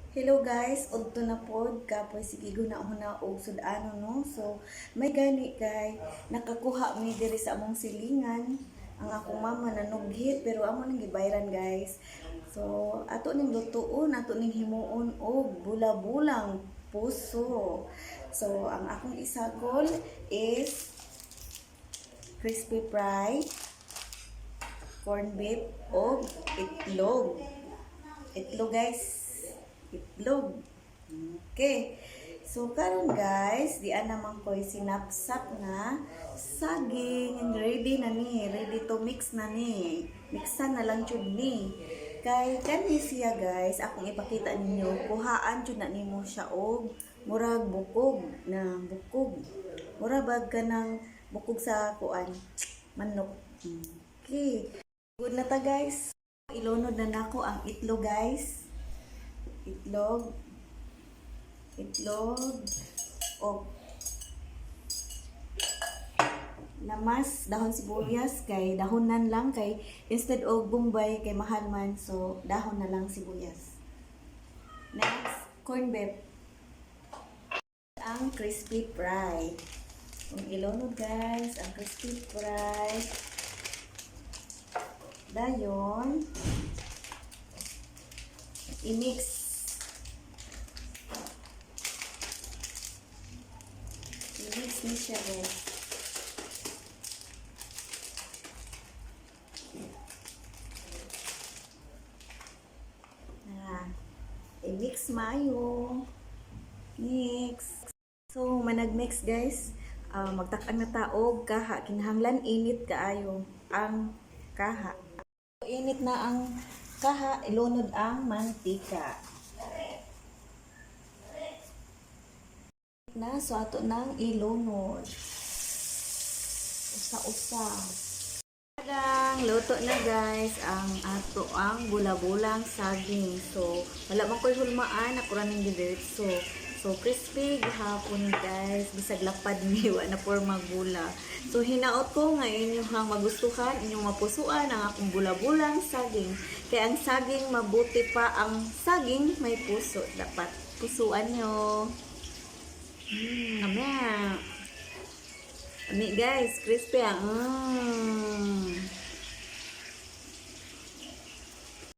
Hello guys, udto na pod kapoy, sige guna-huna og sud-ano, no. So may gani kay nakakuha mi diri sa among silingan. Ang akong mama nanughit pero amo nang gibayran, guys. So ato ning lutuon, ato ning himuon og bula-bulang puso. So ang akong isagol is crispy fry, corned beef og itlog. Itlog, guys. Itlog. Okay. So karon guys, di naman ko'y sinapsap nga saging. Ready na ni, ready to mix na ni. Mixan na lang jud ni. Kay kani siya guys, akong ipakita ninyo, kuhaan jud na nimo siya og murag bukog na bukog. Mura bag ka ng bukog sa kuan, manok. Okay. Good na ta, guys. Ilunod na nako ang itlog, guys. Itlog, itlog o lamas, dahon sibuyas, kay dahonan lang kay instead og bombay kay mahal man, so dahon na lang sibuyas. Next, corn beef, ang crispy fry. Kung ilunod guys ang crispy fry, dayon i-mix. I-mix ni siya, guys. Na, i-mix maayo. Mix. So, manag-mix guys, magtak-ang na taog kaha, kinahanglan init kaayo ang kaha. Init na ang kaha, ilunod ang mantika. Na, so ato nang ilunod. Usa-usa. Tagang luto na guys ang ato ang bula-bulang saging. So wala man ko'y hulmaan, ako ra ning gidiretso. So crispy gihapon guys, bisag lapad ni wa na porma bula. So hinaot ko nga inyong magustuhan, inyong mapusuan ang akong bula-bulang saging. Kay ang saging, mabuti pa ang saging may puso, dapat pusuan nyo. Ami. Ami guys, crispy ah.